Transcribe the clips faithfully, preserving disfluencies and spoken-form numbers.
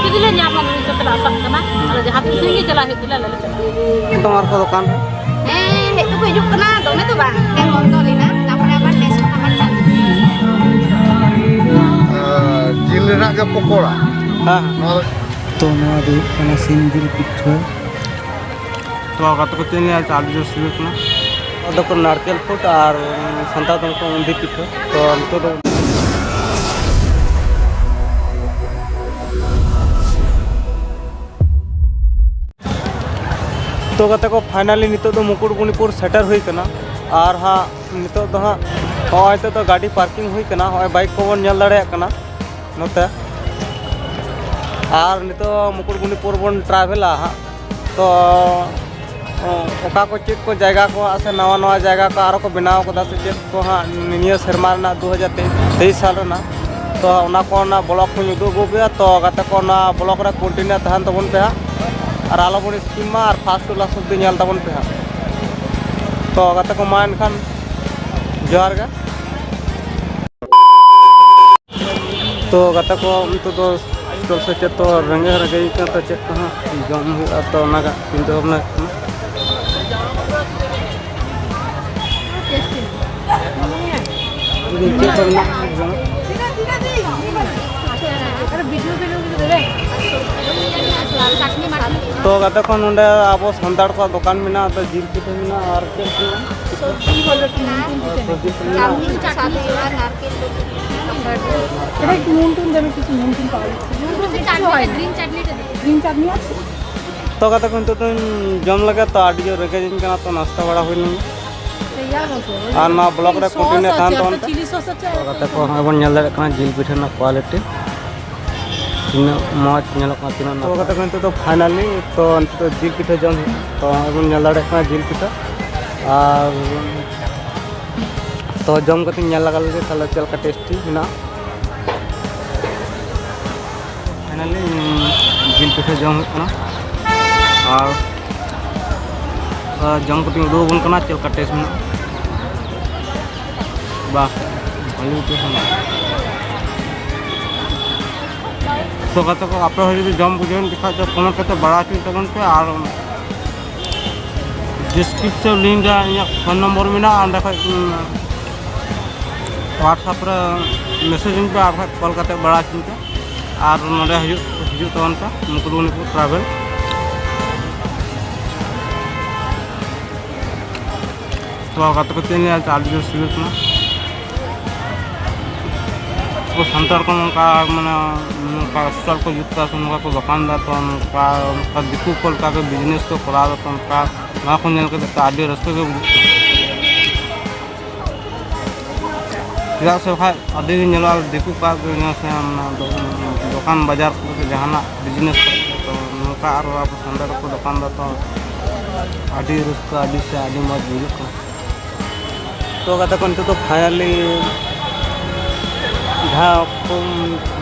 ᱡᱩᱫᱤ ᱞᱮ ᱧᱟᱢᱟ, ᱩᱱᱤ ᱠᱚ ᱛᱮᱞᱮ ᱟᱥᱟᱜ ᱠᱟᱱᱟ᱾ ᱟᱫᱚ ᱡᱟᱦᱟᱸ ᱛᱤᱥ ᱜᱮ ᱪᱟᱞᱟᱜ ᱦᱩᱭᱩᱜ ᱛᱮᱞᱮ, ᱟᱞᱮ ᱞᱮ ᱪᱟᱞᱟᱜᱼᱟ᱾ ᱛᱚᱢᱟᱨ ᱠᱚ ᱫᱚᱠᱟᱱ ᱨᱮ? ᱦᱮᱸ, ᱦᱮᱡ ᱫᱚᱠᱚ ᱦᱤᱡᱩᱜ ᱠᱟᱱᱟ, ᱫᱚᱢᱮ ᱫᱚ ᱵᱟᱝ᱾ ᱛᱮᱦᱮᱧ ᱵᱚᱱᱫᱚ ᱞᱮᱱᱟ, ᱛᱟᱨᱯᱚᱨᱮ ᱟᱵᱟᱨ ᱱᱮᱥ ᱠᱷᱚᱱ ᱟᱵᱟᱨ ᱪᱟᱹᱞᱩ᱾ ᱟᱨ ᱡᱤᱞ ᱨᱮᱱᱟᱜ ᱜᱮ ᱯᱚᱠᱚᱲᱟ᱾ ᱦᱮᱸ᱾ ᱱᱚᱣᱟ ᱫᱚ ᱛᱚ ᱱᱚᱣᱟ ᱫᱚ ᱦᱩᱭᱩᱜ ᱠᱟᱱᱟ ᱥᱤᱢ ᱡᱤᱞ ᱯᱤᱴᱷᱟᱹ᱾ ᱛᱚ ᱜᱟᱛᱮ ᱠᱚ, ᱪᱮᱫ ᱤᱧ ᱞᱟᱹᱭᱟ, ᱟᱹᱰᱤ ᱡᱳᱨ ᱥᱤᱵᱤᱞ ᱠᱟᱱᱟ᱾ ᱱᱚᱣᱟ ᱫᱚᱠᱚ ᱱᱟᱲᱠᱮᱞ ᱯᱷᱩᱰ ᱟᱨ ᱥᱟᱱᱛᱟᱲ ᱫᱚᱠᱚ ᱩᱱᱫᱤ ᱯᱤᱴᱷᱟᱹ᱾ ᱛᱚ ᱱᱤᱛᱚᱜ ᱫᱚ ᱛᱚ ᱜᱟᱛᱮ ᱠᱚ, finally ᱱᱤᱛᱚᱜ ᱫᱚ ᱢᱩᱠᱩᱴᱢᱩᱱᱤᱯᱩᱨ ᱥᱮᱴᱮᱨ ᱦᱩᱭ ᱠᱟᱱᱟ᱾ ᱟᱨ ᱦᱟᱸᱜ ᱱᱤᱛᱚᱜ ᱫᱚ ᱦᱟᱸᱜ ᱦᱚᱸᱜᱼᱚᱭ ᱱᱤᱛᱚᱜ ᱫᱚ ᱜᱟᱹᱰᱤ parking ᱦᱩᱭ ᱠᱟᱱᱟ, ᱦᱚᱸᱜᱼᱚᱭ bike ᱠᱚᱵᱚᱱ ᱧᱮᱞ ᱫᱟᱲᱮᱭᱟᱜ ᱠᱟᱱᱟ ᱱᱚᱛᱮ᱾ ᱟᱨ ᱱᱤᱛᱚᱜ ᱢᱩᱠᱩᱴᱢᱩᱱᱤᱯᱩᱨ ᱵᱚᱱ travelᱟ ᱦᱟᱸᱜ᱾ ᱛᱚ ᱚᱠᱟ ᱠᱚ ᱪᱮᱫ ᱠᱚ ᱡᱟᱭᱜᱟ ᱠᱚ ᱦᱟᱸᱜ ᱥᱮ ᱱᱟᱣᱟ ᱱᱟᱣᱟ ᱡᱟᱭᱜᱟ ᱠᱚ ᱟᱨᱚ ᱠᱚ ᱵᱮᱱᱟᱣ ᱠᱟᱫᱟ ᱥᱮ ᱪᱮᱫ ᱠᱚ ᱦᱟᱸᱜ ᱱᱤᱭᱟᱹ ᱥᱮᱨᱢᱟ ᱨᱮᱱᱟᱜ ᱫᱩ ᱦᱟᱡᱟᱨ ᱛᱮᱭᱤᱥ ᱥᱟᱞ ᱨᱮᱱᱟᱜ, ᱛᱚ ᱚᱱᱟ ᱠᱚ ᱚᱱᱟ vlog ᱠᱚᱧ ᱩᱫᱩᱜ ᱟᱹᱜᱩ ᱟᱯᱮᱭᱟ᱾ ᱛᱚ ᱜᱟᱛᱮ ᱠᱚ, ᱚᱱᱟ vlog ᱨᱮ continue ᱛᱟᱦᱮᱱ ᱛᱟᱵᱚᱱ ᱯᱮ ᱦᱟᱸᱜ, ᱟᱨ ᱟᱞᱚᱵᱚᱱ skip ᱢᱟ, ᱟᱨ first to last ᱚᱵᱫᱤ ᱧᱮᱞ ᱛᱟᱵᱚᱱ ᱯᱮ ᱦᱟᱸᱜ᱾ ᱛᱚ ᱜᱟᱛᱮ ᱠᱚ, ᱢᱟ ᱮᱱᱠᱷᱟᱱ ᱡᱚᱦᱟᱨ ᱜᱮ᱾ ᱛᱚ ᱜᱟᱛᱮ ᱠᱚ, ᱱᱤᱛᱚᱜ ᱫᱚ ᱦᱳᱥᱴᱮᱞ ᱥᱮ ᱪᱮᱫ, ᱛᱚ ᱨᱮᱸᱜᱮᱡ ᱨᱮᱸᱜᱮᱡ ᱠᱟᱱᱟ, ᱛᱚ ᱪᱮᱫ ᱠᱚ ᱦᱟᱸᱜ ᱡᱚᱢ ᱦᱩᱭᱩᱜᱼᱟ, ᱛᱚ ᱚᱱᱟ ᱜᱮ ᱪᱤᱱᱛᱟᱹ ᱵᱷᱟᱵᱽᱱᱟ ᱦᱩᱭᱩᱜ ᱠᱟᱱᱟ᱾ ᱪᱮᱫ ᱠᱚ ᱢᱮᱱᱟᱜᱼᱟ? ᱛᱚ ᱜᱟᱛᱮ ᱠᱚ, ᱱᱚᱰᱮ ᱟᱵᱚ ᱥᱟᱱᱛᱟᱲ ᱠᱚᱣᱟᱜ ᱫᱚᱠᱟᱱ ᱢᱮᱱᱟᱜᱼᱟ, ᱛᱚ ᱡᱤᱞ ᱯᱤᱴᱷᱟᱹ ᱢᱮᱱᱟᱜᱼᱟ, ᱟᱨ ᱪᱮᱫ ᱠᱚ ᱢᱮᱱᱟᱜᱼᱟ? ᱥᱚᱵᱽᱡᱤ ᱵᱚᱞᱮ ᱱᱩᱱᱴᱩᱱ ᱯᱤᱴᱷᱟᱹ ᱢᱮᱱᱟᱜᱼᱟ᱾ ᱪᱟᱣᱢᱤᱱ, ᱪᱟᱴᱱᱤ ᱟᱨ ᱱᱟᱨᱠᱮᱞ ᱫᱚ। এটা একটু নুনটুন দেবে, কিছু নুনটুন পাওয়া যাচ্ছে। নুনটুন কিছু হয় না। গ্রিন চাটনিটা দিন। গ্রিন চাটনি আছে? ᱛᱚ ᱜᱟᱛᱮ ᱠᱚ, ᱱᱤᱛᱚᱜ ᱫᱚᱧ ᱡᱚᱢ ᱞᱟᱹᱜᱤᱫ, ᱛᱚ ᱟᱹᱰᱤ ᱡᱳᱨ ᱨᱮᱸᱜᱮᱡ ᱤᱧ ᱠᱟᱱᱟ, ᱛᱚ ᱱᱟᱥᱛᱟ ᱵᱟᱲᱟ ᱦᱩᱭ ᱞᱮᱱ ᱜᱮ᱾ ᱟᱨ ᱱᱚᱣᱟ vlog ᱨᱮ continue ᱛᱟᱦᱮᱱ ᱛᱟᱵᱚᱱ ᱯᱮ᱾ ᱛᱚ ᱜᱟᱛᱮ ᱠᱚ, ᱦᱚᱸᱜᱼᱚᱭ ᱵᱚᱱ ᱧᱮᱞ ᱫᱟᱲᱮᱭᱟᱜ ᱠᱟᱱᱟ ᱡᱤᱞ ᱯᱤᱴᱷᱟᱹ ᱨᱮᱱᱟᱜ quality ᱛᱤᱱᱟᱹᱜ ᱢᱚᱡᱽ ᱧᱮᱞᱚᱜ ᱠᱟᱱᱟ, ᱛᱤᱱᱟᱹᱜ ᱛᱚ ᱱᱟᱯᱟᱭ᱾ ᱜᱟᱛᱮ ᱠᱚ, ᱱᱤᱛᱚᱜ ᱫᱚ finally ᱛᱚ ᱱᱤᱛᱚᱜ ᱫᱚ ᱡᱤᱞ ᱯᱤᱴᱷᱟᱹ ᱡᱚᱢ ᱦᱩᱭᱩᱜᱼᱟ᱾ ᱛᱚ ᱦᱚᱸᱜᱼᱚᱭ ᱵᱚᱱ ᱧᱮᱞ ᱫᱟᱲᱮᱭᱟᱜ ᱠᱟᱱᱟ ᱡᱤᱞ ᱯᱤᱴᱷᱟᱹ, ᱟᱨ ᱛᱚ ᱡᱚᱢ ᱠᱟᱛᱮᱧ ᱧᱮᱞ ᱞᱟᱜᱟ ᱞᱮᱜᱮ, ᱛᱟᱦᱞᱮ ᱪᱮᱫ ᱞᱮᱠᱟ tasty ᱢᱮᱱᱟᱜᱼᱟ᱾ Finally ᱡᱤᱞ ᱯᱤᱴᱷᱟᱹ ᱡᱚᱢ ᱦᱩᱭᱩᱜ ᱠᱟᱱᱟ, ᱟᱨ ᱟᱨ ᱡᱚᱢ ᱠᱟᱛᱮᱧ ᱩᱫᱩᱜ ᱟᱵᱚᱱ ᱠᱟᱱᱟ ᱪᱮᱫ ᱞᱮᱠᱟ taste ᱢᱮᱱᱟᱜᱼᱟ᱾ ᱵᱟᱦ, ᱵᱷᱟᱹᱞᱤ ᱩᱛᱩ ᱠᱟᱱᱟ᱾ ᱛᱚ ᱜᱟᱛᱮ ᱠᱚ, ᱟᱯᱮ ᱦᱚᱸ ᱡᱩᱫᱤ ᱡᱚᱢ ᱵᱩᱡᱷᱟᱹᱣ ᱮᱱ ᱠᱷᱟᱡ ᱫᱚ comment ᱠᱟᱛᱮ ᱵᱟᱲᱟᱭ ᱦᱚᱪᱚᱧ ᱛᱟᱵᱚᱱ ᱯᱮ, ᱟᱨ description link ᱨᱮ ᱤᱧᱟᱹᱜ phone number ᱢᱮᱱᱟᱜᱼᱟ, ᱚᱸᱰᱮ ᱠᱷᱚᱡ, ᱩᱸ, WhatsApp ᱨᱮ message ᱟᱹᱧ ᱯᱮ, ᱟᱨ ᱵᱟᱠᱷᱟᱡ call ᱠᱟᱛᱮ ᱵᱟᱲᱟᱭ ᱦᱚᱪᱚᱧ ᱯᱮ᱾ ᱟᱨ ᱱᱚᱰᱮ ᱦᱤᱡᱩᱜ, ᱦᱤᱡᱩᱜ ᱛᱟᱵᱚᱱ ᱯᱮ ᱢᱩᱠᱩᱴᱢᱩᱱᱤᱯᱩᱨ travel᱾ ᱛᱚ ᱜᱟᱛᱮ ᱠᱚ, ᱪᱮᱫ ᱤᱧ ᱞᱟᱹᱭᱟ, ᱟᱹᱰᱤ ᱡᱳᱨ ᱥᱤᱵᱤᱞ ᱠᱟᱱᱟ᱾ ᱟᱵᱚ ᱥᱟᱱᱛᱟᱲ ᱠᱚ ᱱᱚᱝᱠᱟ, ᱢᱟᱱᱮ, ᱱᱚᱝᱠᱟ stall ᱠᱚ ᱡᱩᱛ ᱠᱟᱜᱼᱟ ᱥᱮ ᱱᱚᱝᱠᱟ ᱠᱚ ᱫᱚᱠᱟᱱ ᱫᱟ, ᱛᱚ ᱱᱚᱝᱠᱟ, ᱱᱚᱝᱠᱟ ᱫᱤᱠᱩ ᱠᱚ ᱞᱮᱠᱟ ᱜᱮ business ᱠᱚ ᱠᱚᱨᱟᱣ ᱫᱟ, ᱛᱚ ᱱᱚᱝᱠᱟ ᱱᱚᱣᱟ ᱠᱚ ᱧᱮᱞ ᱠᱟᱛᱮ ᱛᱚ ᱟᱹᱰᱤ ᱨᱟᱹᱥᱠᱟᱹ ᱜᱮ ᱵᱩᱡᱷᱟᱹᱜ ᱠᱟᱱᱟ᱾ ᱪᱮᱫᱟᱜ ᱥᱮ ᱵᱟᱠᱷᱟᱡ ᱟᱹᱰᱤ ᱜᱮ ᱧᱮᱞᱚᱜᱼᱟ, ᱫᱤᱠᱩ ᱠᱚᱣᱟᱜ ᱫᱚ ᱧᱮᱞ ᱥᱮ, ᱚᱱᱟ ᱫᱚ, ᱫᱚᱠᱟᱱ ᱵᱟᱡᱟᱨ ᱠᱚ ᱥᱮ ᱡᱟᱦᱟᱱᱟᱜ business ᱠᱚ, ᱛᱚ ᱱᱚᱝᱠᱟ ᱟᱨᱚ ᱟᱵᱚ ᱥᱟᱱᱛᱟᱲ ᱠᱚ ᱫᱚᱠᱟᱱ ᱫᱟ, ᱛᱚ ᱟᱹᱰᱤ ᱨᱟᱹᱥᱠᱟᱹ, ᱟᱹᱰᱤ ᱥᱮ ᱟᱹᱰᱤ ᱢᱚᱡᱽ ᱵᱩᱡᱷᱟᱹᱜ ᱠᱟᱱᱟ᱾ ᱛᱚ ᱜᱟᱛᱮ ᱠᱚ, ᱱᱤᱛᱚᱜ ᱫᱚ finally ᱡᱟᱦᱟᱸ ᱠᱚ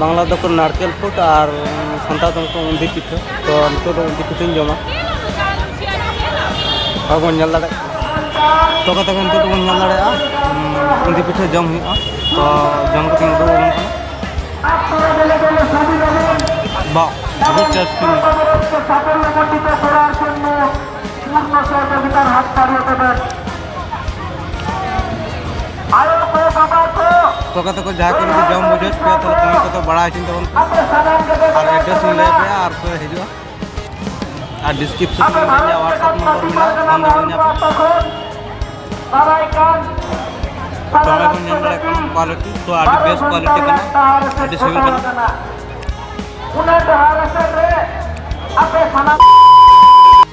ᱵᱟᱝᱞᱟ ᱫᱚᱠᱚ ᱱᱟᱲᱠᱮᱞ ᱯᱷᱩᱴ ᱟᱨ ᱥᱟᱱᱛᱟᱲ ᱫᱚᱠᱚ ᱩᱸᱫᱷᱤ ᱯᱤᱴᱷᱟᱹ, ᱛᱚ ᱱᱤᱛᱚᱜ ᱫᱚ ᱩᱸᱫᱷᱤ ᱯᱤᱴᱷᱟᱹᱧ ᱡᱚᱢᱟ᱾ ᱟᱨ ᱵᱚᱱ ᱧᱮᱞ ᱫᱟᱲᱮᱭᱟᱜ ᱠᱟᱱᱟ᱾ ᱛᱚ ᱜᱟᱛᱮ ᱠᱚ, ᱱᱤᱛᱚᱜ ᱫᱚᱵᱚᱱ ᱧᱮᱞ ᱫᱟᱲᱮᱭᱟᱜᱼᱟ, ᱩᱸ, ᱩᱸᱫᱷᱤ ᱯᱤᱴᱷᱟᱹ ᱡᱚᱢ ᱦᱩᱭᱩᱜᱼᱟ᱾ ᱛᱚ ᱡᱚᱢ ᱠᱟᱛᱮᱧ ᱩᱫᱩᱜ ᱟᱵᱚᱱ ᱠᱟᱱᱟ᱾ ᱵᱟ, ᱟᱹᱰᱤ tasty᱾ ᱛᱚ ᱜᱟᱛᱮ ᱠᱚ, ᱡᱟᱦᱟᱸᱭ ᱠᱚ ᱡᱩᱫᱤ ᱡᱚᱢ ᱵᱩᱡᱷᱟᱹᱣ ᱯᱮᱭᱟ, ᱛᱟᱦᱞᱮ comment ᱠᱟᱛᱮ ᱵᱟᱲᱟᱭ ᱦᱚᱪᱚᱧ ᱛᱟᱵᱚᱱ ᱯᱮ᱾ ᱟᱨ address ᱤᱧ ᱞᱟᱹᱭ ᱟᱯᱮᱭᱟ, ᱟᱨ ᱯᱮ ᱦᱤᱡᱩᱜᱼᱟ᱾ ᱟᱨ description ᱨᱮ ᱤᱧᱟᱹᱜ WhatsApp number ᱢᱮᱱᱟᱜᱼᱟ, phone ᱫᱚ ᱤᱧᱟᱹᱜ᱾ ᱛᱚᱵᱮ ᱵᱚᱱ ᱧᱮᱞ ᱫᱟᱲᱮᱭᱟᱜ ᱠᱟᱱᱟ, quality ᱛᱚ ᱟᱹᱰᱤ best quality ᱠᱟᱱᱟ, ᱟᱹᱰᱤ ᱥᱤᱵᱤᱞ ᱠᱟᱱᱟ᱾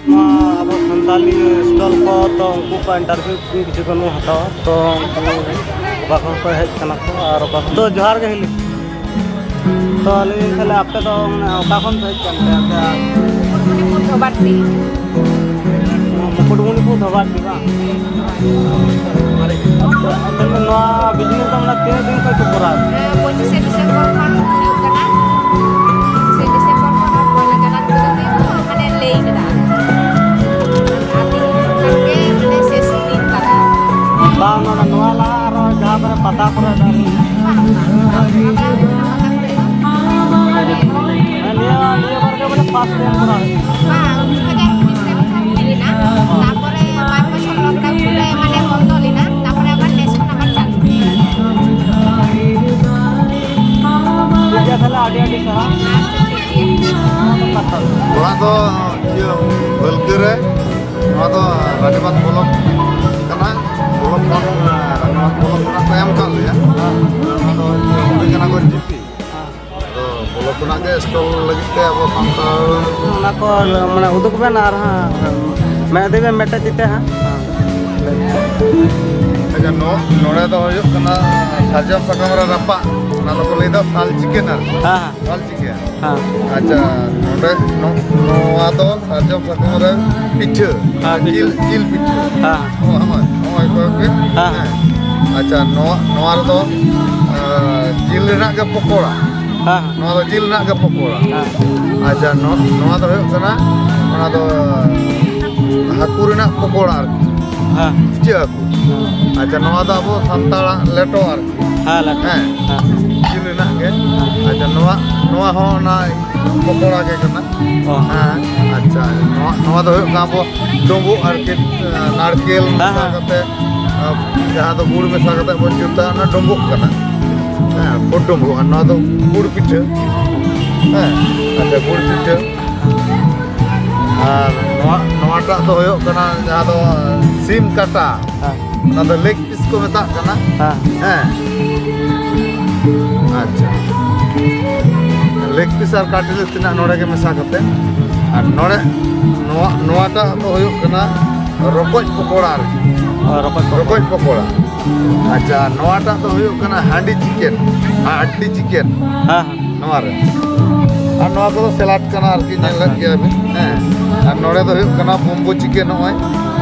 ᱱᱚᱣᱟ ᱟᱵᱚ ᱥᱟᱱᱛᱟᱞᱤ stall ᱠᱚ, ᱛᱚ ᱩᱱᱠᱩ ᱠᱚ interview ᱠᱤᱪᱷᱩ ᱠᱷᱚᱱ ᱵᱚᱱ ᱦᱟᱛᱟᱣᱟ᱾ ᱛᱚ ᱩᱱᱠᱩ ᱚᱠᱟ ᱠᱷᱚᱱ ᱠᱚ ᱦᱮᱡ ᱠᱟᱱᱟ ᱠᱚ ᱟᱨ ᱚᱠᱟ ᱠᱷᱚᱱ, ᱛᱚ ᱡᱚᱦᱟᱨ ᱜᱮ ᱦᱤᱞᱤ᱾ ᱛᱚ ᱟᱹᱞᱤᱧ ᱛᱟᱦᱞᱮ, ᱟᱯᱮ ᱫᱚ ᱢᱟᱱᱮ ᱚᱠᱟ ᱠᱷᱚᱱ ᱯᱮ ᱦᱮᱡ ᱠᱟᱱ ᱛᱮ? ᱟᱯᱮ ᱢᱩᱠᱩᱴᱢᱩᱱᱤᱯᱩᱨ ᱫᱷᱚᱵᱟᱰᱤ᱾ ᱢᱩᱠᱩᱴᱢᱩᱱᱤᱯᱩᱨ ᱫᱷᱚᱵᱟᱰᱤ ᱵᱟᱝ? ᱛᱟᱦᱞᱮ ᱱᱚᱣᱟ business ᱫᱚ ᱢᱟᱱᱮ ᱛᱤᱱᱟᱹᱜ ᱫᱤᱱ ᱠᱷᱚᱱ ᱯᱮ ᱠᱚᱨᱟᱣ ᱮᱫᱟ? ᱯᱚᱸᱪᱤᱥᱮ ᱰᱤᱥᱮᱢᱵᱚᱨ ᱠᱷᱚᱱ ᱦᱩᱭᱩᱜ ᱠᱟᱱᱟ᱾ ᱯᱚᱸᱪᱤᱥᱮ ᱰᱤᱥᱮᱢᱵᱚᱨ ᱠᱷᱚᱱ ᱯᱚᱭᱞᱟ ᱡᱟᱭᱜᱟ ᱨᱮ ᱫᱚ ᱦᱩᱭᱩᱜ ᱠᱟᱱᱟ, ᱢᱟᱱᱮ ᱞᱟᱹᱭ ᱠᱮᱫᱟ᱾ ᱟᱨ ᱛᱮᱦᱮᱧ ᱠᱷᱚᱱ ᱜᱮ ᱢᱟᱱᱮ ᱥᱮᱥ ᱫᱤᱱ ᱛᱟᱞᱮ᱾ ᱵᱟᱝ, ᱱᱚᱰᱮ ᱱᱚᱣᱟ ᱞᱟᱦᱟ ᱟᱨᱚ ᱡᱟᱦᱟᱸ ᱠᱚᱨᱮ ᱯᱟᱛᱟ ᱠᱚᱨᱮ ᱫᱚ ᱵᱟᱝ, ᱵᱟᱝ, ᱵᱟᱝ, ᱟᱵᱟᱨ ᱦᱩᱭᱩᱜ ᱠᱟᱱᱟ ᱯᱟᱛᱟ ᱠᱚᱨᱮ ᱫᱚ᱾ ᱵᱟᱝ, ᱫᱩ ᱦᱟᱡᱟᱨ ᱩᱱᱤᱥ ᱨᱮ ᱢᱤᱫ ᱫᱷᱟᱣ ᱦᱩᱭ ᱞᱮᱱᱟ, ᱛᱟᱨᱯᱚᱨᱮ ᱯᱟᱸᱪ ᱵᱚᱪᱷᱚᱨ lockdown ᱨᱮ ᱢᱟᱱᱮ ᱵᱚᱱᱫᱚ ᱞᱮᱱᱟ, ᱛᱟᱨᱯᱚᱨᱮ ᱟᱵᱟᱨ ᱱᱮᱥ ᱠᱷᱚᱱ ᱟᱵᱟᱨ ᱪᱟᱞᱩ᱾ ᱴᱷᱤᱠ ᱜᱮᱭᱟ, ᱛᱟᱦᱞᱮ ᱟᱹᱰᱤ ᱟᱹᱰᱤ ᱥᱟᱨᱦᱟᱣ᱾ ᱚᱲᱟᱜ ᱫᱚ ᱤᱭᱟᱹ ᱵᱟᱹᱞᱠᱟᱹ ᱨᱮ, ᱱᱚᱣᱟ ᱫᱚ ᱨᱟᱱᱤᱵᱟᱸᱫᱷ block ᱠᱟᱱᱟ᱾ Block ᱠᱷᱚᱱ, ᱨᱟᱱᱤᱵᱟᱸᱫᱷ block ᱠᱷᱚᱱᱟᱜ ᱠᱚ ᱮᱢ ᱠᱟᱜ ᱞᱮᱭᱟ᱾ ᱱᱚᱣᱟ ᱫᱚ ᱦᱩᱭ ᱠᱟᱱᱟ ᱠᱚ GP᱾ ᱛᱚ ᱵᱚᱞᱚ ᱠᱷᱚᱱᱟᱜ ᱜᱮ stall ᱞᱟᱹᱜᱤᱫ ᱛᱮ ᱟᱵᱚ ᱥᱟᱱᱛᱟᱲ ᱚᱱᱟ ᱠᱚ ᱢᱟᱱᱮ ᱩᱫᱩᱜ ᱵᱮᱱ ᱟᱨ ᱦᱟᱸᱜ ᱢᱮᱱ ᱤᱫᱤ ᱵᱮᱱ ᱢᱤᱫᱴᱮᱡ ᱛᱤ ᱛᱮ ᱦᱟᱸᱜ᱾ ᱟᱪᱪᱷᱟ, ᱱᱚ-, ᱱᱚᱰᱮ ᱫᱚ ᱦᱩᱭᱩᱜ ᱠᱟᱱᱟ ᱥᱟᱨᱡᱚᱢ ᱥᱟᱠᱟᱢ ᱨᱮ ᱨᱟᱯᱟᱜ, ᱚᱱᱟ ᱫᱚᱠᱚ ᱞᱟᱹᱭ ᱫᱟ ᱥᱟᱞ chicken ᱟᱨᱠᱤ᱾ ᱦᱮᱸ, ᱦᱮᱸ᱾ ᱥᱟᱞ chicken᱾ ᱦᱮᱸ᱾ ᱟᱪᱪᱷᱟ, ᱱᱚᱰᱮ ᱱᱚ-, ᱱᱚᱣᱟ ᱫᱚ ᱥᱟᱨᱡᱚᱢ ᱥᱟᱠᱟᱢ ᱨᱮ ᱯᱤᱴᱷᱟᱹ, ᱦᱮᱸ, ᱯᱤᱴᱷᱟᱹ᱾ ᱡᱤᱞ, ᱡᱤᱞ ᱯᱤᱴᱷᱟᱹ᱾ ᱦᱮᱸ᱾ ᱦᱳᱭ, ᱦᱳᱭ, ᱦᱳᱭ, ᱦᱳᱭ, ᱦᱳᱭ᱾ ᱦᱮᱸ᱾ ᱦᱮᱸ᱾ ᱟᱪᱪᱷᱟ, ᱱᱚᱣᱟ, ᱱᱚᱣᱟ ᱨᱮᱫᱚ, ᱟᱸ, ᱡᱤᱞ ᱨᱮᱱᱟᱜ ᱜᱮ ᱯᱚᱠᱚᱲᱟ᱾ ᱦᱮᱸ᱾ ᱱᱚᱣᱟ ᱫᱚ ᱡᱤᱞ ᱨᱮᱱᱟᱜ ᱜᱮ ᱯᱚᱠᱚᱲᱟ᱾ ᱦᱮᱸ᱾ ᱟᱪᱪᱷᱟ, ᱱᱚ-, ᱱᱚᱣᱟ ᱫᱚ ᱦᱩᱭᱩᱜ ᱠᱟᱱᱟ, ᱚᱱᱟ ᱫᱚ ᱦᱟᱹᱠᱩ ᱨᱮᱱᱟᱜ ᱯᱚᱠᱚᱲᱟ ᱟᱨᱠᱤ᱾ ᱦᱮᱸ᱾ ᱤᱪᱟᱹᱜ ᱦᱟᱹᱠᱩ᱾ ᱦᱮᱸ᱾ ᱟᱪᱪᱷᱟ, ᱱᱚᱣᱟ ᱫᱚ ᱟᱵᱚ ᱥᱟᱱᱛᱟᱲᱟᱜ ᱞᱮᱴᱚ ᱟᱨᱠᱤ᱾ ᱦᱮᱸ, ᱞᱮᱴᱚ᱾ ᱦᱮᱸ᱾ ᱦᱮᱸ᱾ ᱡᱤᱞ ᱨᱮᱱᱟᱜ ᱜᱮ᱾ ᱟᱪᱪᱷᱟ, ᱱᱚᱣᱟ, ᱱᱚᱣᱟ ᱦᱚᱸ ᱚᱱᱟ ᱯᱚᱠᱚᱲᱟ ᱜᱮ ᱠᱟᱱᱟ᱾ ᱚ᱾ ᱦᱮᱸ, ᱟᱪᱪᱷᱟ, ᱱᱚᱣᱟ, ᱱᱚᱣᱟ ᱫᱚ ᱦᱩᱭᱩᱜ ᱠᱟᱱᱟ ᱟᱵᱚ ᱰᱩᱸᱵᱩᱜ ᱟᱨᱠᱤ, ᱱᱟᱲᱠᱮᱞ ᱦᱮᱸ, ᱢᱮᱥᱟ ᱦᱮᱸ᱾ ᱠᱟᱛᱮ, ᱡᱟᱦᱟᱸ ᱫᱚ ᱜᱩᱲ ᱢᱮᱥᱟ ᱠᱟᱛᱮ ᱵᱚᱱ ᱡᱩᱛᱟ, ᱚᱱᱟ ᱰᱩᱸᱵᱩᱜ ᱠᱟᱱᱟ᱾ ᱦᱮᱸ, ᱯᱷᱩᱴ ᱰᱩᱸᱵᱩᱜ᱾ ᱟᱨ ᱱᱚᱣᱟ ᱫᱚ ᱜᱩᱲ ᱯᱤᱴᱷᱟᱹ᱾ ᱦᱮᱸ, ᱟᱪᱪᱷᱟ, ᱜᱩᱲ ᱯᱤᱴᱷᱟᱹ᱾ ᱟᱨ ᱱᱚᱣᱟ, ᱱᱚᱣᱟᱴᱟᱜ ᱫᱚ ᱦᱩᱭᱩᱜ ᱠᱟᱱᱟ ᱡᱟᱦᱟᱸ ᱫᱚ ᱥᱤᱢ ᱠᱟᱴᱟ᱾ ᱦᱮᱸ᱾ ᱚᱱᱟ ᱫᱚ leg piece ᱠᱚ ᱢᱮᱛᱟᱜ ᱠᱟᱱᱟ᱾ ᱦᱮᱸ᱾ ᱦᱮᱸ᱾ ᱟᱪᱪᱷᱟ᱾ Leg piece ᱟᱨ cartilage ᱛᱮᱱᱟᱜ ᱱᱚᱰᱮ ᱜᱮ ᱢᱮᱥᱟ ᱠᱟᱛᱮ᱾ ᱟᱨ ᱱᱚᱰᱮ ᱱᱚᱣᱟ, ᱱᱚᱣᱟᱴᱟᱜ ᱫᱚ ᱦᱩᱭᱩᱜ ᱠᱟᱱᱟ ᱨᱚᱠᱚᱡ ᱯᱚᱠᱚᱲᱟ ᱟᱨᱠᱤ᱾ ᱚ, ᱨᱚᱠᱚᱡ ᱯᱚᱠᱚᱲᱟ᱾ ᱨᱚᱠᱚᱡ ᱯᱚᱠᱚᱲᱟ᱾ ᱟᱪᱪᱷᱟ, ᱱᱚᱣᱟᱴᱟᱜ ᱫᱚ ᱦᱩᱭᱩᱜ ᱠᱟᱱᱟ ᱦᱟᱺᱰᱤ chicken, ᱦᱟᱺᱰᱤ chicken᱾ ᱦᱮᱸ, ᱦᱮᱸ᱾ ᱱᱚᱣᱟ ᱨᱮ᱾ ᱟᱨ ᱱᱚᱣᱟ ᱠᱚᱫᱚ salad ᱠᱟᱱᱟ ᱟᱨᱠᱤ, ᱧᱮᱞ ᱞᱮᱫ ᱜᱮᱭᱟ ᱵᱤᱱ᱾ ᱦᱮᱸ᱾ ᱟᱨ ᱱᱚᱰᱮ ᱫᱚ ᱦᱩᱭᱩᱜ ᱠᱟᱱᱟ ᱵᱚᱢᱵᱳ chicken ᱱᱚᱜᱼᱚᱭ᱾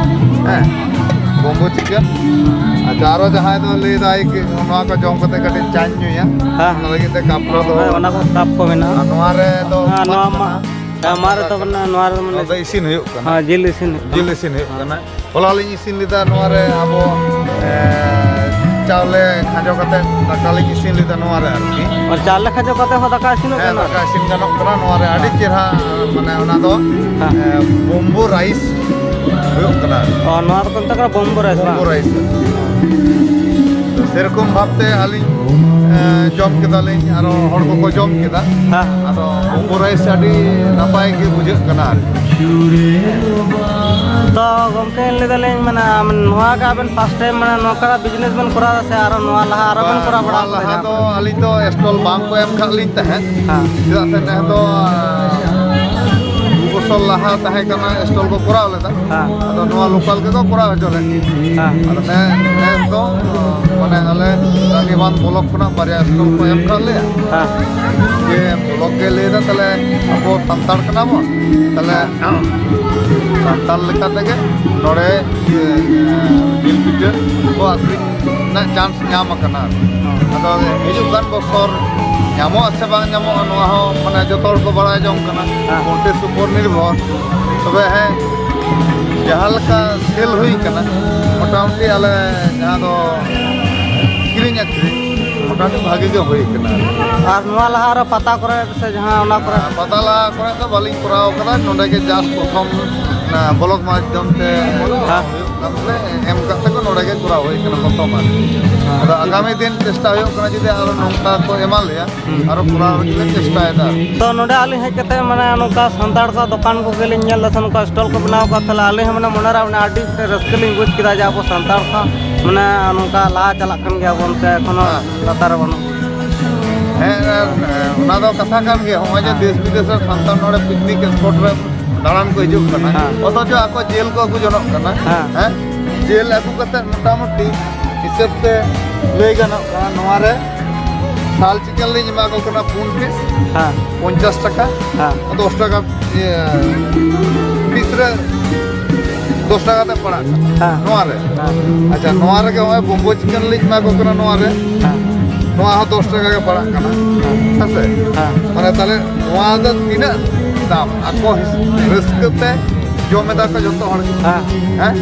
ᱦᱮᱸ᱾ ᱵᱚᱢᱵᱳ chicken᱾ ᱟᱪᱪᱷᱟ, ᱟᱨᱚ ᱡᱟᱦᱟᱸᱭ ᱫᱚ ᱞᱟᱹᱭ ᱫᱟᱭ ᱠᱤ ᱱᱚᱣᱟ ᱠᱚ ᱡᱚᱢ ᱠᱟᱛᱮ ᱠᱟᱹᱴᱤᱡ ᱪᱟᱧ ᱧᱩᱭᱟ᱾ ᱦᱮᱸ᱾ ᱚᱱᱟ ᱞᱟᱹᱜᱤᱫ ᱛᱮ cup ᱨᱮ ᱫᱚᱦᱚ ᱦᱮᱸ, ᱚᱱᱟ ᱠᱚ cup ᱠᱚ ᱢᱮᱱᱟᱜᱼᱟ᱾ ᱟᱨ ᱱᱚᱣᱟ ᱨᱮ ᱫᱚ ᱦᱮᱸ, ᱱᱚᱣᱟ ᱢᱟ, ᱦᱮᱸ, ᱱᱚᱣᱟ ᱨᱮᱫᱚ ᱢᱟᱱᱮ ᱱᱚᱣᱟ ᱫᱚ ᱤᱥᱤᱱ ᱦᱩᱭᱩᱜ ᱠᱟᱱᱟ᱾ ᱦᱮᱸ, ᱡᱤᱞ ᱤᱥᱤᱱ ᱦᱩᱭᱩᱜ ᱠᱟᱱᱟ᱾ ᱡᱤᱞ ᱤᱥᱤᱱ ᱦᱩᱭᱩᱜ ᱠᱟᱱᱟ᱾ ᱦᱚᱞᱟ ᱞᱤᱧ ᱤᱥᱤᱱ ᱞᱮᱫᱟ ᱱᱚᱣᱟ ᱨᱮ ᱟᱵᱚ, ᱮ, ᱪᱟᱣᱞᱮ ᱠᱷᱟᱸᱡᱚ ᱠᱟᱛᱮ ᱫᱟᱠᱟ ᱞᱤᱧ ᱤᱥᱤᱱ ᱞᱮᱫᱟ ᱱᱚᱣᱟ ᱨᱮ ᱟᱨᱠᱤ᱾ ᱟᱨ ᱪᱟᱣᱞᱮ ᱠᱷᱟᱸᱡᱚ ᱠᱟᱛᱮ ᱦᱚᱸ ᱫᱟᱠᱟ ᱤᱥᱤᱱᱚᱜ ᱦᱮᱸ, ᱠᱟᱱᱟ? ᱫᱟᱠᱟ ᱤᱥᱤᱱ ᱜᱟᱱᱚᱜ ᱠᱟᱱᱟ ᱱᱚᱣᱟ ᱨᱮ᱾ ᱟᱹᱰᱤ ᱪᱮᱦᱨᱟ, ᱢᱟᱱᱮ ᱚᱱᱟ ᱫᱚ ᱦᱮᱸ᱾ ᱵᱚᱢᱵᱩ ᱨᱟᱭᱤᱥ ᱦᱩᱭᱩᱜ ᱠᱟᱱᱟ᱾ ᱚ, ᱱᱚᱣᱟ ᱫᱚᱠᱚ ᱢᱮᱛᱟᱜ ᱠᱟᱱᱟ ᱵᱚᱢᱵᱩ ᱨᱟᱭᱤᱥ ᱵᱚᱢᱵᱩ ᱵᱟᱝ? ᱨᱟᱭᱤᱥ᱾ ᱥᱮᱨᱚᱠᱚᱢ ᱵᱷᱟᱵᱛᱮ ᱟᱹᱞᱤᱧ ᱮ, ᱡᱚᱢ ᱠᱮᱫᱟᱞᱤᱧ, ᱟᱨᱚ ᱦᱚᱲ ᱠᱚᱠᱚ ᱡᱚᱢ ᱠᱮᱫᱟ᱾ ᱦᱮᱸ᱾ ᱟᱫᱚ ᱵᱚᱢᱵᱩ ᱨᱟᱭᱤᱥ ᱟᱹᱰᱤ ᱱᱟᱯᱟᱭ ᱜᱮ ᱵᱩᱡᱷᱟᱹᱜ ᱠᱟᱱᱟ ᱟᱨᱠᱤ᱾ ᱛᱚ ᱜᱚᱢᱠᱮ, ᱞᱟᱹᱭ ᱫᱟᱞᱤᱧ, ᱢᱟᱱᱮ ᱱᱚᱣᱟ ᱜᱮ ᱟᱵᱮᱱ ᱯᱷᱟᱥᱴ ᱴᱟᱭᱤᱢ, ᱢᱟᱱᱮ ᱱᱚᱝᱠᱟᱱᱟᱜ ᱵᱤᱡᱽᱱᱮᱥ ᱵᱮᱱ ᱠᱚᱨᱟᱣ ᱫᱟ ᱥᱮ ᱟᱨᱚ ᱱᱚᱣᱟ ᱞᱟᱦᱟ ᱟᱨᱚ ᱵᱮᱱ ᱠᱚᱨᱟᱣ ᱵᱟᱲᱟ ᱱᱚᱣᱟ ᱞᱟᱦᱟ ᱫᱚ ᱟᱹᱞᱤᱧ ᱫᱚ ᱥᱴᱚᱞ ᱵᱟᱝ ᱠᱚ ᱮᱢ ᱠᱟᱜ ᱞᱤᱧ ᱛᱟᱦᱮᱸᱫ᱾ ᱦᱮᱸ᱾ ᱪᱮᱫᱟᱜ ᱥᱮ ᱱᱮᱥ ᱫᱚ ᱫᱩ ᱵᱚᱪᱷᱚᱨ ᱞᱟᱦᱟ ᱛᱟᱦᱮᱸ ᱠᱟᱱᱟ, ᱥᱴᱚᱞ ᱠᱚ ᱠᱚᱨᱟᱣ ᱞᱮᱫᱟ᱾ ᱦᱮᱸ᱾ ᱟᱫᱚ ᱱᱚᱣᱟ ᱞᱳᱠᱟᱞ ᱜᱮᱠᱚ ᱠᱚᱨᱟᱣ ᱦᱚᱪᱚ ᱞᱮᱫ᱾ ᱦᱮᱸ᱾ ᱟᱫᱚ ᱱᱮ- ᱱᱮᱥ ᱫᱚ ᱢᱟᱱᱮ ᱟᱞᱮ ᱨᱟᱱᱤᱵᱟᱸᱫᱷ ᱵᱞᱚᱠ ᱠᱷᱚᱱᱟᱜ ᱵᱟᱨᱭᱟ ᱥᱴᱚᱞ ᱠᱚ ᱮᱢ ᱠᱟᱜ ᱞᱮᱭᱟ᱾ ᱦᱮᱸ᱾ ᱡᱮ ᱵᱞᱚᱠ ᱜᱮ ᱞᱟᱹᱭ ᱮᱫᱟ, ᱛᱟᱦᱞᱮ ᱟᱵᱚ ᱥᱟᱱᱛᱟᱲ ᱠᱟᱱᱟ ᱵᱚᱱ, ᱛᱟᱦᱞᱮ ᱥᱟᱱᱛᱟᱲ ᱞᱮᱠᱟ ᱛᱮᱜᱮ ᱱᱚᱰᱮ ᱤᱭᱟᱹ, ᱡᱤᱞ ᱯᱤᱴᱷᱟᱹ ᱠᱚ ᱟᱹᱠᱷᱨᱤᱧ ᱨᱮᱱᱟᱜ ᱪᱟᱱᱥ ᱧᱟᱢ ᱟᱠᱟᱱᱟ᱾ ᱟᱫᱚ ᱦᱤᱡᱩᱜ ᱠᱟᱱ ᱵᱚᱪᱷᱚᱨ ᱧᱟᱢᱚᱜᱼᱟ ᱥᱮ ᱵᱟᱝ ᱧᱟᱢᱚᱜᱼᱟ, ᱱᱚᱣᱟ ᱦᱚᱸ ᱢᱟᱱᱮ ᱡᱚᱛᱚ ᱦᱚᱲ ᱠᱚ ᱵᱟᱲᱟᱭ ᱡᱚᱝ ᱠᱟᱱᱟ᱾ ᱦᱮᱸ᱾ ᱠᱚᱱᱴᱮᱥᱴ ᱩᱯᱚᱨ ᱱᱤᱨᱵᱷᱚᱨ᱾ ᱛᱚᱵᱮ ᱦᱮᱸ, ᱡᱟᱦᱟᱸ ᱞᱮᱠᱟ ᱥᱮᱞ ᱦᱩᱭ ᱠᱟᱱᱟ, ᱢᱚᱴᱟᱢᱩᱴᱤ ᱟᱞᱮ ᱡᱟᱦᱟᱸ ᱫᱚ ᱠᱤᱨᱤᱧ ᱟᱹᱠᱷᱨᱤᱧ, ᱢᱚᱴᱟᱢᱩᱴᱤ ᱵᱷᱟᱜᱤ ᱜᱮ ᱦᱩᱭ ᱠᱟᱱᱟ᱾ ᱟᱨ ᱱᱚᱣᱟ ᱞᱟᱦᱟ ᱟᱨᱚ ᱯᱟᱛᱟ ᱠᱚᱨᱮ ᱥᱮ ᱡᱟᱦᱟᱸ ᱚᱱᱟ ᱠᱚᱨᱮ? ᱯᱟᱛᱟ ᱞᱟᱦᱟ ᱠᱚᱨᱮ ᱫᱚ ᱵᱟᱹᱞᱤᱧ ᱠᱚᱨᱟᱣ ᱠᱟᱫᱟ, ᱱᱚᱰᱮ ᱜᱮ ᱡᱟᱥᱴ ᱯᱨᱚᱛᱷᱚᱢ ᱚᱱᱟ ᱵᱞᱚᱠ ᱢᱟᱫᱽᱫᱷᱚᱢ ᱛᱮ ᱦᱮᱸ᱾ ᱦᱩᱭᱩᱜ ᱠᱟᱱ ᱛᱮ ᱮᱢ ᱠᱟᱛᱮ ᱠᱚ ᱱᱚᱰᱮ ᱜᱮ ᱠᱚᱨᱟᱣ ᱦᱩᱭ ᱠᱟᱱᱟ ᱯᱨᱚᱛᱷᱚᱢ ᱟᱨᱠᱤ᱾ ᱟᱫᱚ ᱟᱜᱟᱢᱤ ᱫᱤᱱ ᱪᱮᱥᱴᱟ ᱦᱩᱭᱩᱜ ᱠᱟᱱᱟ, ᱡᱩᱫᱤ ᱟᱨᱚ ᱱᱚᱝᱠᱟ ᱠᱚ ᱮᱢᱟ ᱞᱮᱭᱟ, ᱦᱩᱸ᱾ ᱟᱨᱚ ᱠᱚᱨᱟᱣ ᱞᱟᱹᱜᱤᱫ ᱞᱮ ᱪᱮᱥᱴᱟᱭᱮᱫᱟ᱾ ᱛᱚ ᱱᱚᱰᱮ ᱟᱹᱞᱤᱧ ᱦᱮᱡ ᱠᱟᱛᱮ ᱢᱟᱱᱮ ᱱᱚᱝᱠᱟ ᱥᱟᱱᱛᱟᱲ ᱠᱚᱣᱟᱜ ᱫᱚᱠᱟᱱ ᱠᱚᱜᱮ ᱞᱤᱧ ᱧᱮᱞ ᱮᱫᱟ ᱥᱮ ᱱᱚᱝᱠᱟ ᱥᱴᱚᱞ ᱠᱚ ᱵᱮᱱᱟᱣ ᱟᱠᱟᱫ, ᱛᱟᱦᱚᱞᱮ ᱟᱹᱞᱤᱧ ᱦᱚᱸ ᱢᱟᱱᱮ ᱢᱚᱱᱮᱨᱮ ᱢᱟᱱᱮ ᱟᱹᱰᱤ ᱢᱤᱫᱴᱮᱱ ᱨᱟᱹᱥᱠᱟᱹ ᱞᱤᱧ ᱵᱩᱡᱽ ᱠᱮᱫᱟ ᱡᱮ ᱟᱵᱚ ᱥᱟᱱᱛᱟᱲ ᱠᱚ ᱢᱟᱱᱮ ᱱᱚᱝᱠᱟ ᱞᱟᱦᱟ ᱪᱟᱞᱟᱜ ᱠᱟᱱ ᱜᱮᱭᱟ ᱵᱚᱱ ᱥᱮ ᱮᱠᱷᱚᱱᱳ ᱦᱮᱸ᱾ ᱞᱟᱛᱟᱨ ᱨᱮ ᱵᱟᱹᱱᱩᱜ᱾ ᱦᱮᱸ, ᱟᱨ, ᱮ, ᱚᱱᱟ ᱫᱚ ᱠᱟᱛᱷᱟ ᱠᱟᱱ ᱜᱮ, ᱱᱚᱜᱼᱚᱭ ᱡᱮ ᱦᱮᱸ᱾ ᱫᱮᱥ ᱵᱤᱫᱮᱥ ᱨᱮ ᱥᱟᱱᱛᱟᱲ ᱱᱚᱰᱮ ᱯᱤᱠᱱᱤᱠ ᱥᱯᱚᱴ ᱨᱮ ᱫᱟᱬᱟᱱ ᱠᱚ ᱦᱤᱡᱩᱜ ᱠᱟᱱᱟ, ᱦᱮᱸ᱾ ᱚᱛᱷᱚᱪᱚ ᱟᱠᱚ ᱡᱮᱞ ᱠᱚ ᱟᱹᱜᱩ ᱡᱚᱱᱚᱜ ᱠᱟᱱᱟ᱾ ᱦᱮᱸ᱾ ᱦᱮᱸ, ᱡᱮᱞ ᱟᱹᱜᱩ ᱠᱟᱛᱮ ᱢᱚᱴᱟᱢᱩᱴᱤ ᱦᱤᱥᱟᱹᱵ ᱛᱮ ᱞᱟᱹᱭ ᱜᱟᱱᱚᱜ ᱠᱟᱱᱟ, ᱱᱚᱣᱟ ᱨᱮ ᱥᱟᱞ ᱪᱤᱠᱮᱱ ᱞᱤᱧ ᱮᱢᱟ ᱠᱚ ᱠᱟᱱᱟ ᱯᱩᱱ ᱯᱤᱥ, ᱦᱮᱸ᱾ ᱯᱚᱧᱪᱟᱥ ᱴᱟᱠᱟ, ᱦᱮᱸ᱾ ᱫᱚᱥ ᱴᱟᱠᱟ, ᱤᱭᱟᱹ, ᱯᱤᱥ ᱨᱮ ᱫᱚᱥ ᱴᱟᱠᱟ ᱠᱟᱛᱮ ᱯᱟᱲᱟᱜ ᱠᱟᱱᱟ᱾ ᱦᱮᱸ᱾ ᱱᱚᱣᱟ ᱨᱮ᱾ ᱦᱮᱸ᱾ ᱟᱪᱪᱷᱟ, ᱱᱚᱣᱟ ᱨᱮᱜᱮ ᱱᱚᱜᱼᱚᱭ ᱵᱚᱢᱵᱳ ᱪᱤᱠᱮᱱ ᱞᱤᱧ ᱮᱢᱟ ᱠᱚ ᱠᱟᱱᱟ, ᱱᱚᱣᱟ ᱨᱮ᱾ ᱦᱮᱸ᱾ ᱱᱚᱣᱟ ᱦᱚᱸ ᱫᱚᱥ ᱴᱟᱠᱟ ᱜᱮ ᱯᱟᱲᱟᱜ ᱠᱟᱱᱟ᱾ ᱦᱮᱸ ᱥᱮ? ᱦᱮᱸ᱾ ᱢᱟᱱᱮ ᱛᱟᱦᱞᱮ ᱱᱚᱣᱟ ᱫᱚ ᱛᱤᱱᱟᱹᱜ ᱫᱟᱢ? ᱟᱠᱚ ᱦᱤᱥ-, ᱨᱟᱹᱥᱠᱟᱹ ᱛᱮ ᱡᱚᱢ ᱮᱫᱟ ᱠᱚ ᱡᱚᱛᱚ ᱦᱚᱲ ᱜᱮ᱾ ᱦᱮᱸ᱾ ᱦᱮᱸ?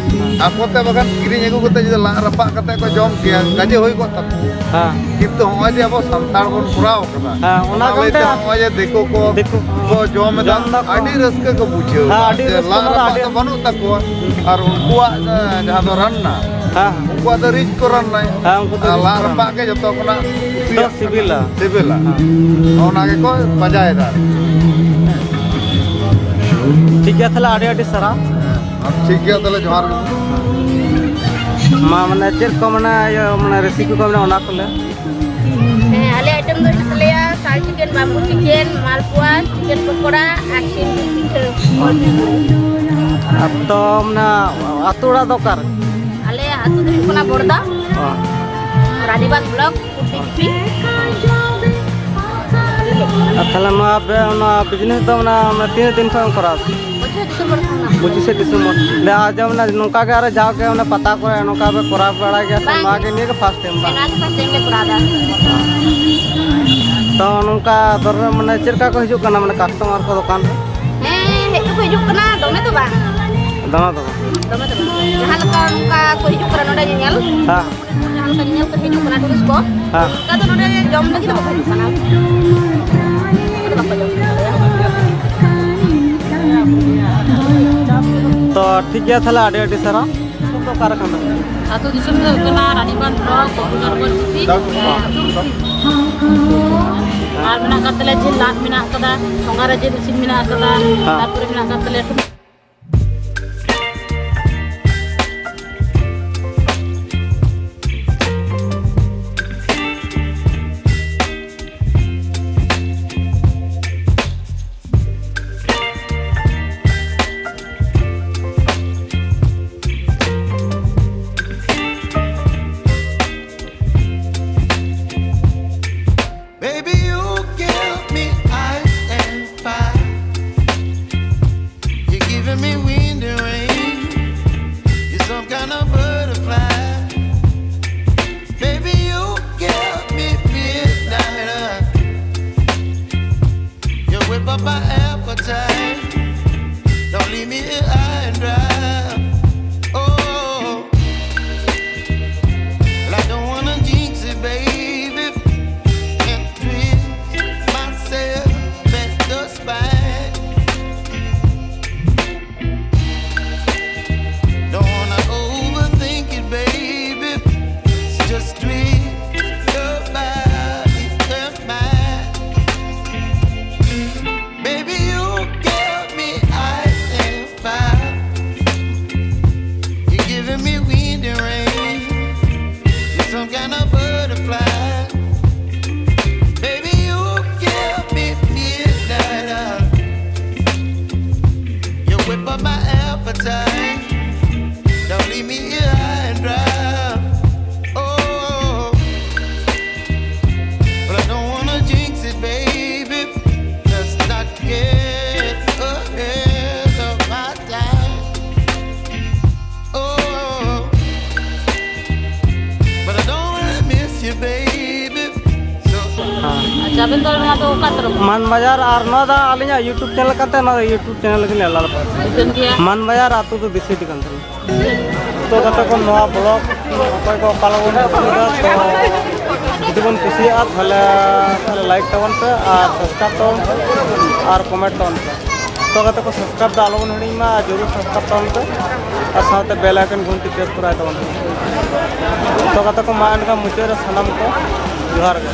ᱟᱠᱚ ᱛᱮ ᱵᱟᱠᱷᱟᱱ ᱠᱤᱨᱤᱧ ᱟᱹᱜᱩ ᱠᱟᱛᱮ ᱡᱩᱫᱤ ᱞᱟᱜ ᱨᱟᱯᱟᱜ ᱠᱟᱛᱮ ᱠᱚ ᱡᱚᱢ ᱠᱮᱭᱟ, ᱠᱟᱡᱮ ᱦᱩᱭ ᱠᱚᱜ ᱛᱟᱠᱚᱣᱟ᱾ ᱦᱮᱸ᱾ ᱠᱤᱱᱛᱩ ᱦᱚᱸᱜᱼᱚᱭ ᱡᱮ ᱟᱵᱚ ᱥᱟᱱᱛᱟᱲ ᱵᱚᱱ ᱠᱚᱨᱟᱣ ᱠᱟᱫᱟ, ᱦᱮᱸ, ᱚᱱᱟ ᱚᱱᱟ ᱞᱟᱹᱭᱛᱮ ᱠᱟᱨᱚᱱ ᱛᱮ ᱦᱚᱸᱜᱼᱚᱭ ᱡᱮ ᱫᱤᱠᱩ ᱠᱚ ᱫᱤᱠᱩ ᱠᱚ ᱡᱚᱢ ᱮᱫᱟ, ᱡᱚᱢ ᱫᱟᱠᱚ᱾ ᱟᱹᱰᱤ ᱨᱟᱹᱥᱠᱟᱹ ᱠᱚ ᱵᱩᱡᱷᱟᱹᱣ ᱦᱮᱸ, ᱮᱫᱟ᱾ ᱟᱹᱰᱤ ᱡᱮ ᱨᱟᱹᱥᱠᱟᱹ ᱞᱟᱜ ᱚᱱᱟ ᱫᱚ ᱨᱟᱯᱟᱜ ᱟᱹᱰᱤ ᱫᱚ ᱵᱟᱹᱱᱩᱜ ᱛᱟᱠᱚᱣᱟ, ᱦᱮᱸ᱾ ᱟᱨ ᱩᱱᱠᱩᱣᱟᱜ, ᱮ, ᱡᱟᱦᱟᱸ ᱫᱚ ᱨᱟᱱᱱᱟ, ᱦᱮᱸ, ᱦᱮᱸ᱾ ᱩᱱᱠᱩᱣᱟᱜ ᱫᱚ ᱨᱤᱪ ᱠᱚ ᱨᱟᱱᱱᱟᱭᱟ᱾ ᱦᱮᱸ, ᱩᱱᱠᱩ ᱫᱚ ᱟᱨ ᱨᱤᱪ ᱞᱟᱜ ᱠᱚ ᱨᱟᱱᱱᱟ᱾ ᱨᱟᱯᱟᱜ ᱜᱮ ᱡᱚᱛᱚ ᱠᱷᱚᱱᱟᱜ ᱫᱚ ᱠᱩᱥᱤᱭᱟᱜ ᱠᱟᱱᱟ᱾ ᱥᱤᱵᱤᱞᱟ᱾ ᱥᱤᱵᱤᱞᱟ᱾ ᱦᱮᱸ᱾ ᱚᱱᱟ ᱜᱮᱠᱚ ᱯᱟᱸᱡᱟᱭᱮᱫᱟ᱾ ᱴᱷᱤᱠ ᱜᱮᱭᱟ, ᱛᱟᱦᱞᱮ ᱟᱹᱰᱤ ᱟᱹᱰᱤ ᱥᱟᱨᱦᱟᱣ᱾ ᱦᱮᱸ, ᱴᱷᱤᱠ ᱜᱮᱭᱟ, ᱛᱟᱦᱞᱮ ᱡᱚᱦᱟᱨ ᱜᱮ᱾ ᱢᱟ, ᱢᱟᱱᱮ, ᱪᱮᱫ ᱠᱚ ᱢᱮᱱᱟ, ᱤᱭᱟᱹ, ᱢᱟᱱᱮ, ᱨᱮᱥᱤᱯᱤ ᱠᱚ ᱢᱮᱱᱟᱜᱼᱟ, ᱚᱱᱟ ᱠᱚ ᱞᱟᱹᱭ᱾ ᱦᱮᱸ, ᱟᱞᱮ ᱟᱭᱴᱮᱢ ᱫᱚ ᱦᱮᱱᱟᱜ ᱛᱟᱞᱮᱭᱟ ᱥᱟᱨ ᱪᱤᱠᱮᱱ, ᱵᱟᱢᱵᱩ ᱪᱤᱠᱮᱱ, ᱢᱟᱞᱯᱩᱣᱟ, ᱪᱤᱠᱮᱱ ᱯᱚᱠᱚᱲᱟ ᱟᱨ ᱥᱤᱢ ᱡᱤᱞ ᱯᱤᱴᱷᱟᱹ᱾ ᱟᱨ ᱛᱚ, ᱢᱟᱱᱮ, ᱟᱹᱛᱩ ᱚᱲᱟᱜ ᱫᱚ ᱚᱠᱟᱨᱮ? ᱟᱞᱮᱭᱟᱜ ᱟᱹᱛᱩ ᱫᱚ ᱦᱩᱭᱩᱜ ᱠᱟᱱᱟ ᱵᱚᱲᱫᱟ᱾ ᱚ᱾ ᱨᱟᱱᱤᱵᱟᱸᱫᱷ ᱵᱞᱚᱠ, ᱠᱩᱴᱤ ᱜᱩᱯᱤ᱾ ᱟᱨ ᱛᱟᱦᱞᱮ ᱱᱚᱣᱟ ᱟᱯᱮ ᱚᱱᱟ ᱵᱤᱡᱽᱱᱮᱥ ᱫᱚ ᱚᱱᱟ, ᱚᱱᱟ ᱛᱤᱱᱟᱹᱜ ᱫᱤᱱ ᱠᱷᱚᱱ ᱮᱢ ᱠᱚᱨᱟᱣ ᱫᱟ? ᱯᱚᱸᱪᱤᱥᱮ ᱰᱤᱥᱮᱢᱵᱚᱨ ᱠᱷᱚᱱᱟᱜ᱾ ᱯᱚᱸᱪᱤᱥᱮ ᱰᱤᱥᱮᱢᱵᱚᱨ᱾ ᱫᱮ, ᱟᱸᱡᱚᱢ ᱱᱟ ᱱᱚᱝᱠᱟ ᱜᱮ ᱟᱨᱚ ᱡᱟᱣ ᱜᱮ ᱚᱱᱟ ᱯᱟᱛᱟ ᱠᱚᱨᱮ ᱱᱚᱝᱠᱟ ᱯᱮ ᱠᱚᱨᱟᱣ ᱵᱟᱲᱟᱭ ᱜᱮᱭᱟ ᱥᱮ? ᱵᱟᱝ᱾ ᱱᱚᱣᱟ ᱜᱮ ᱱᱤᱭᱟᱹ ᱜᱮ ᱯᱷᱟᱥᱴ ᱴᱟᱭᱤᱢ ᱵᱟᱝ? ᱦᱮᱸ, ᱱᱚᱣᱟ ᱜᱮ ᱯᱷᱟᱥᱴ ᱴᱟᱭᱤᱢ ᱞᱮ ᱠᱚᱨᱟᱣ ᱫᱟ᱾ ᱛᱚ ᱱᱚᱝᱠᱟ ᱫᱚᱨ-, ᱢᱟᱱᱮ ᱪᱮᱫ ᱞᱮᱠᱟ ᱠᱚ ᱦᱤᱡᱩᱜ ᱠᱟᱱᱟ, ᱢᱟᱱᱮ ᱠᱟᱥᱴᱚᱢᱟᱨ ᱠᱚ ᱫᱚᱠᱟᱱ ᱨᱮ? ᱦᱮᱸ, ᱦᱮᱡ ᱫᱚᱠᱚ ᱦᱤᱡᱩᱜ ᱠᱟᱱᱟ, ᱫᱚᱢᱮ ᱫᱚ ᱵᱟᱝ᱾ ᱫᱚᱢᱮ ᱫᱚ ᱵᱟᱝ? ᱫᱚᱢᱮ ᱫᱚ ᱵᱟᱝ᱾ ᱡᱟᱦᱟᱸ ᱞᱮᱠᱟ ᱱᱚᱝᱠᱟ ᱠᱚ ᱦᱤᱡᱩᱜ ᱠᱟᱱᱟ ᱱᱚᱰᱮ ᱧᱮᱧᱮᱞ, ᱦᱮᱸ᱾ ᱡᱟᱦᱟᱸ ᱞᱮᱠᱟ ᱧᱮᱧᱮᱞ ᱠᱚ ᱦᱤᱡᱩᱜ ᱠᱟᱱᱟ ᱴᱩᱨᱤᱥᱴ ᱠᱚ, ᱦᱮᱸ᱾ ᱚᱱᱠᱟ ᱫᱚ ᱱᱚᱰᱮ ᱡᱚᱢ ᱞᱟᱹᱜᱤᱫ ᱫᱚ ᱵᱟᱠᱚ ᱦᱤᱡᱩᱜ ᱠᱟᱱᱟ᱾ ᱱᱚᱰᱮ ᱵᱟᱠᱚ ᱡᱚᱢ ᱠᱟᱱᱟ᱾ ᱛᱚ ᱴᱷᱤᱠ ᱜᱮᱭᱟ, ᱛᱟᱦᱞᱮ ᱟᱹᱰᱤ ᱟᱹᱰᱤ ᱥᱟᱨᱦᱟᱣ᱾ ᱟᱹᱛᱩ ᱫᱚ ᱚᱠᱟ ᱨᱮ ᱠᱟᱱ ᱛᱟᱢᱟ? ᱟᱹᱛᱩ ᱫᱤᱥᱚᱢ ᱫᱚ ᱦᱩᱭᱩᱜ ᱠᱟᱱᱟ ᱨᱟᱱᱤᱵᱟᱸᱫᱷ ᱵᱞᱚᱠ, ᱜᱳᱯᱤᱱᱟᱛᱷᱯᱩᱨ ᱰᱤᱥᱴᱨᱤᱠᱴ᱾ ᱟᱨ ᱢᱮᱱᱟᱜ ᱟᱠᱟᱫ ᱛᱟᱞᱮᱭᱟ ᱡᱤᱞ ᱞᱟᱫ ᱢᱮᱱᱟᱜ ᱟᱠᱟᱫᱟ, ᱥᱚᱸᱜᱷᱟ ᱨᱮ ᱡᱤᱞ ᱤᱥᱤᱱ ᱢᱮᱱᱟᱜ ᱟᱠᱟᱫᱟ, ᱦᱮᱸ᱾ ᱛᱟᱨᱯᱚᱨᱮ ᱢᱮᱱᱟᱜ ᱟᱠᱟᱫ ᱛᱟᱞᱮᱭᱟ Baby, you give me ice and fire. You're giving me wind and rain. You're some kind of butterfly. Baby, you give me midnight oil. You whip up my appetite. Leave me here high and dry. Oh, well, I don't wanna jinx it, baby, and twist myself at the spine. Don't wanna overthink it, baby. It's just twist your body and mine. Baby, you give me ice and fire. You're giving me wind and rain. You're some kind of butterfly. Baby, you give me midnight oil. You whip up my appetite. Don't leave me here high and dry. Oh, but I don't wanna jinx it, baby. Let's not get ahead of my time. Oh, but I don't wanna miss you, baby. So ᱟᱪᱪᱷᱟ, ᱟᱵᱮᱱ ᱫᱚ ᱱᱚᱣᱟ ᱫᱚ ᱚᱠᱟ ᱛᱚᱨᱚᱯ? ᱢᱟᱱ ᱵᱟᱡᱟᱨ, ᱟᱨ ᱱᱚᱣᱟ ᱫᱚ ᱟᱹᱞᱤᱧᱟᱜ YouTube channel ᱠᱟᱱ ᱛᱟᱦᱮᱸ, ᱱᱚᱣᱟ ᱫᱚ YouTube channel ᱜᱮᱞᱤᱧ ᱟᱞᱟᱫᱟ ᱯᱟᱲᱟᱜᱼᱟ᱾ ᱴᱷᱤᱠᱟᱹᱱ ᱜᱮᱭᱟ᱾ ᱢᱟᱱ ᱵᱟᱡᱟᱨ ᱟᱹᱛᱩ ᱫᱚ ᱫᱤᱥᱤᱰᱤ ᱠᱟᱱ ᱛᱟᱹᱞᱤᱧᱟ᱾ ᱛᱚ ᱜᱟᱛᱮ ᱠᱚ, ᱱᱚᱣᱟ vlog ᱚᱠᱚᱭ ᱠᱚ ᱚᱠᱟ ᱞᱮᱠᱟ ᱵᱚᱱ ᱠᱩᱥᱤᱭᱟᱫᱟ, ᱛᱚ ᱡᱩᱫᱤ ᱵᱚᱱ ᱠᱩᱥᱤᱭᱟᱜᱼᱟ, ᱛᱟᱦᱚᱞᱮ ᱛᱟᱦᱚᱞᱮ like ᱛᱟᱵᱚᱱ ᱯᱮ ᱟᱨ subscribe ᱛᱟᱵᱚᱱ ᱯᱮ ᱟᱨ comment ᱛᱟᱵᱚᱱ ᱯᱮ᱾ ᱛᱚ ᱜᱟᱛᱮ ᱠᱚ, subscribe ᱫᱚ ᱟᱞᱚ ᱵᱚᱱ ᱦᱤᱲᱤᱧ ᱢᱟ, ᱟᱨ ᱡᱚᱨᱩᱨ subscribe ᱛᱟᱵᱚᱱ ᱯᱮ ᱟᱨ ᱥᱟᱶᱛᱮ bell icon ᱜᱷᱩᱱᱴᱤ press ᱠᱚᱨᱟᱭ ᱛᱟᱵᱚᱱ ᱯᱮ᱾ ᱛᱚ ᱜᱟᱛᱮ ᱠᱚ, ᱢᱟ ᱮᱱᱠᱷᱟᱱ ᱢᱩᱪᱟᱹᱫ ᱨᱮ ᱥᱟᱱᱟᱢ ᱠᱚ ᱡᱚᱦᱟᱨ ᱜᱮ᱾